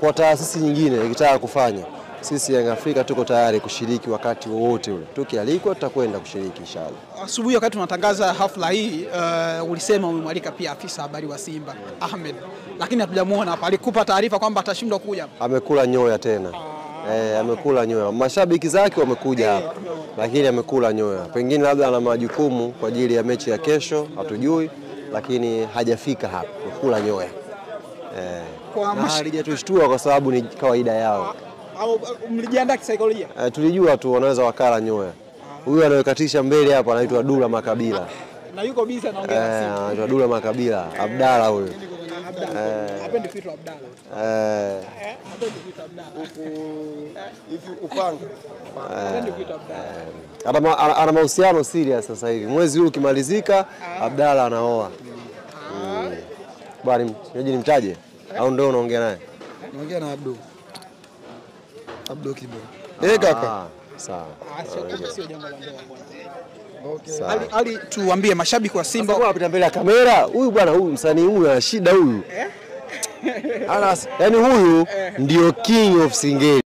Kwa taasisi nyingine ikitaka kufanya, sisi Young Africa tuko tayari kushiriki wakati wowote ule. Tukialikwa tutakwenda kushiriki inshallah. Asubuhi wakati tunatangaza hafla hii, ulisema umemwalika pia afisa habari wa Simba Ahmed, lakini hatujamuona hapa. Alikupa taarifa kwamba atashindwa kuja? Amekula nyoya tena. Amekula nyoya. Mashabiki zake wamekuja hapa, lakini amekula nyoya. Pengine labda ana majukumu kwa ajili ya mechi ya kesho, hatujui, lakini hajafika hapa. Amekula nyoya. Halijatushtua kwa sababu ni kawaida yao. Au mlijiandaa kisaikolojia? Tulijua tu wanaweza wakala nyoya. Huyu anayekatisha mbele hapa anaitwa Dula Makabila. Na yuko busy anaongea na simu. Anaitwa Dula Makabila, Abdalla huyu. Hapendi kuitwa Abdalla. Hapendi kuitwa Abdalla. Hivi upanga. Hapendi kuitwa Abdalla. Ana mahusiano serious sasa hivi. Mwezi huu ukimalizika Abdalla anaoa. Bwana, nimtaje? Au ndio unaongea naye? Naongea na Abdul. Abdul Kibo. Kaka. Sawa. Sio jambo la ndoa bwana. Okay. Ali, tuambie mashabiki wa Simba. Sasa unapita mbele ya kamera. Huyu bwana, huyu msanii huyu ana shida huyu. Ana, yani huyu ndio king of singeli.